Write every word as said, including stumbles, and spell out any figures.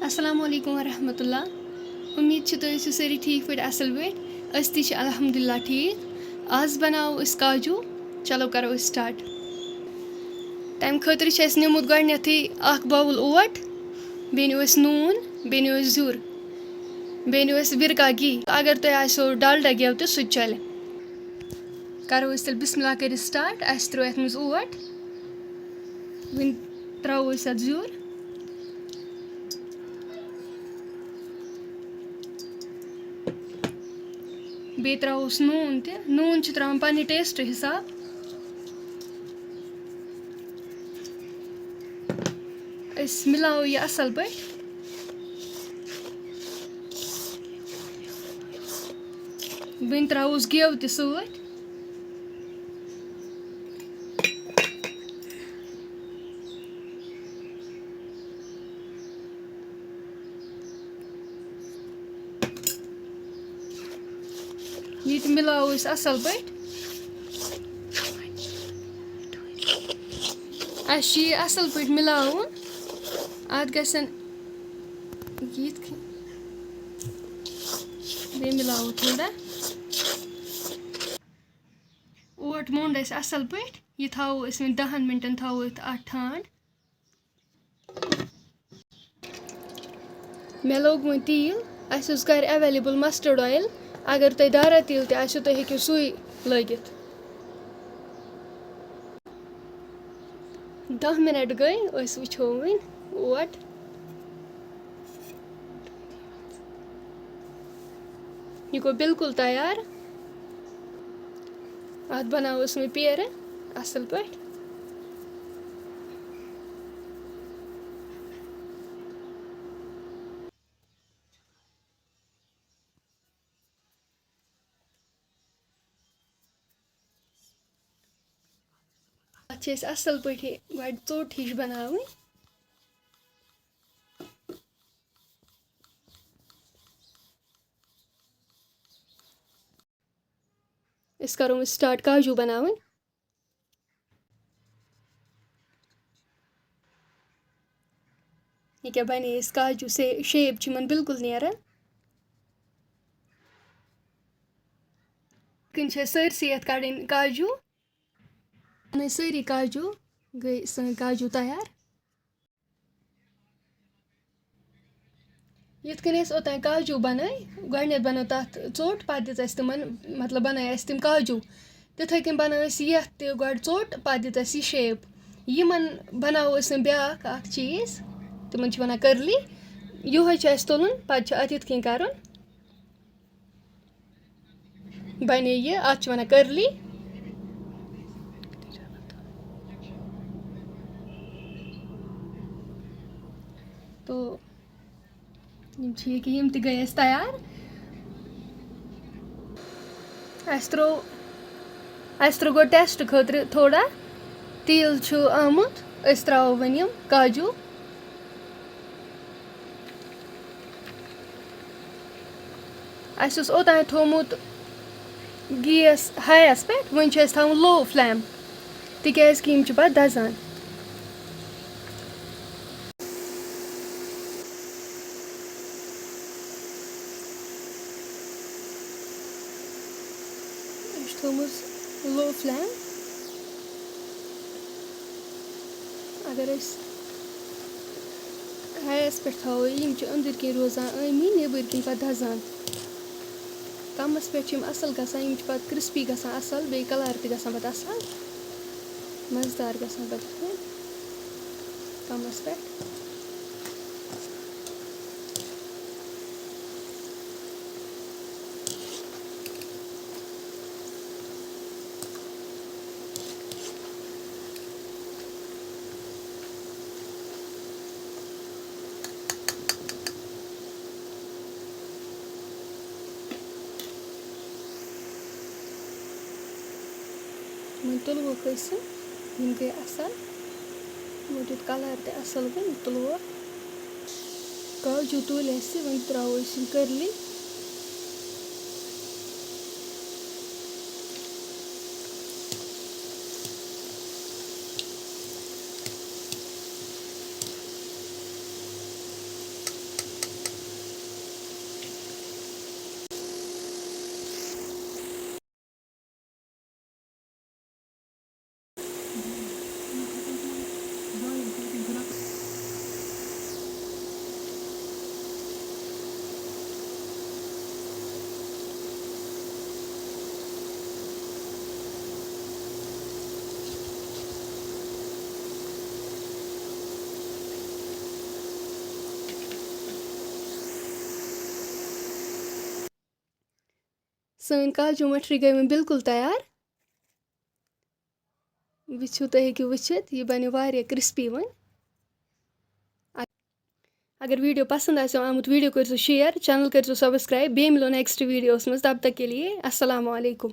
السلام علیکم ورحمۃ اللہ۔ امید چھِ تُہۍ ٲسِو سٲری ٹھیٖک پٲٹھۍ، اَصٕل پٲٹھۍ۔ أسۍ تہِ چھِ الحمدللہ ٹھیٖک۔ آز بَناوو أسۍ کاجوٗ۔ چلو کَرو أسۍ سٹارٹ۔ تَمہِ خٲطرٕ چھُ اَسہِ نیوٗمُت گۄڈٕنٮ۪تھٕے اَکھ باوُل اوٹ، بیٚیہِ نیوٗ اَسہِ نوٗن، بیٚیہِ نیوٗ اَسہِ زیُر، بیٚیہِ نیوٗ اَسہِ وِرکا گھی۔ اگر تۄہہِ آسیو ڈالڈا گٮ۪و تہِ، سُہ تہِ چَلہِ۔ کَرو أسۍ تیٚلہِ بِسمِ اللہ کٔرِتھ سٹارٹ۔ اَسہِ ترٛوو یَتھ منٛز اوٹ، وۄنۍ ترٛاوو أسۍ اَتھ زیُر۔ بیٚیہِ ترٛاووس نوٗن تہِ۔ نوٗن چھِ ترٛاوان پننہِ ٹیسٹ حساب۔ أسۍ مِلاوو یہِ اَصٕل پٲٹھۍ۔ وۄنۍ ترٛاووس گٮ۪و تہِ سۭتۍ۔ یہِ تہِ مِلاوو أسۍ اَصٕل پٲٹھۍ۔ اَسہِ چھُ یہِ اَصٕل پٲٹھۍ مِلاوُن۔ اَتھ گژھن یِتھ کٔنۍ، بیٚیہِ مِلاوو تھوڑا۔ اوٹ موٚنڈ اَسہِ اَصٕل پٲٹھۍ۔ یہِ تھاوو أسۍ وۄنۍ دَہَن مِنٹَن، تھاوو أتھۍ اَتھ ٹھانٛڈ۔ مےٚ لوگ وۄنۍ تیٖل۔ اَسہِ اوس گَرِ ایویلیبل مسٹٲرڈ آیِل۔ اگر تۄہہِ دارا تیٖل تہِ آسیو، تُہۍ ہیٚکِو سُے لٲگِتھ۔ دَہ مِنَٹ گٔے، أسۍ وٕچھو وۄنۍ اوٹ۔ یہِ گوٚو بالکل تیار۔ اَتھ بَناوو أسۍ وۄنۍ پیرٕ اَصٕل پٲٹھۍ۔ اَتھ چھِ أسۍ اَصٕل پٲٹھۍ گۄڈٕ ژوٚٹ ہِش بَناوٕنۍ۔ أسۍ کَرو وۄنۍ سٹارٹ کاجوٗ بَناوٕنۍ۔ یہِ کیٛاہ بَنے اَسہِ کاجوٗ سے-، شیپ چھِ یِمَن بالکل نیران۔ یِتھ کٔنۍ چھِ اَسہِ سٲرسٕے یَتھ کَڑٕنۍ کاجوٗ۔ یِتھ کٔنۍ سٲری کاجوٗ گٔے سٲنۍ کاجوٗ تیار۔ یِتھ کٔنۍ اَسہِ اوٚتام کاجوٗ بَنٲے، گۄڈٕنٮ۪تھ بَنٲو تَتھ ژوٚٹ، پَتہٕ دِژ اَسہِ تِمَن، مطلب، بَنٲے اَسہِ تِم کاجوٗ۔ تِتھَے کٔنۍ بَنٲو اَسہِ یَتھ تہِ گۄڈٕ ژوٚٹ، پَتہٕ دِژ اَسہِ یہِ شیپ۔ یِمَن بَناوو أسۍ وۄنۍ بیٛاکھ اَکھ چیٖز، تِمَن چھِ وَنان کٔرلی۔ یِہوٚے چھُ اَسہِ تُلُن، پَتہٕ چھُ اَتھ یِتھ کٔنۍ کَرُن۔ بَنے یہِ، اَتھ چھِ وَنان کٔرلی۔ تو یِم چھِ ییٚکیٛاہ، یِم تہِ گٔے اَسہِ تیار۔ اَسہِ ترٛوو، اَسہِ ترٛوو گۄڈٕ ٹیسٹ خٲطرٕ تھوڑا تیٖل چھُ آمُت، أسۍ ترٛاوو وۄنۍ یِم کاجوٗ۔ اَسہِ اوس اوٚتام تھوٚومُت گیس ہایَس پٮ۪ٹھ، وۄنۍ چھُ اَسہِ تھاوُن لو فٕلیم، تِکیٛازِ کہِ یِم چھِ پَتہٕ دَزان۔ اَسہِ چھُ تھوٚومُت لو فٕلیم۔ اگر أسۍ ہایَس پٮ۪ٹھ تھاوو، یِم چھِ أنٛدٕرۍ کِنۍ روزان ٲمی، نیٚبٕرۍ کِنۍ پَتہٕ دَزان۔ کَمَس پٮ۪ٹھ چھِ یِم اَصٕل گژھان، یِم چھِ پَتہٕ کِرٛسپی گژھان اَصٕل، بیٚیہِ کَلَر تہِ گژھان پَتہٕ اَصٕل، مَزٕدار گژھان پَتہٕ یِتھ کٔنۍ کَمَس پٮ۪ٹھ۔ وۄنۍ تُلوکھ أسۍ یِم، یِم گٔے اَصٕل، یِمو دیُت کَلَر تہِ اَصٕل، وۄنۍ تُلوکھ۔ کاجوٗ تُلۍ اَسہِ، وۄنۍ ترٛاوو أسۍ یِم کٔرلی۔ سٲنۍ کاجوٗ مَٹھری گٔے وۄنۍ بِلکُل تیار۔ وٕچھِو، تُہۍ ہیٚکِو وٕچھِتھ، یہِ بَنہِ واریاہ crispy وۄنۍ۔ اگر video پسنٛد آسیو آمُت، video کٔرۍزیو share، channel کٔرۍزیو subscribe۔ بیٚیہِ مِلو next videoس منٛز۔ تب تک کے لیے السلام علیکم۔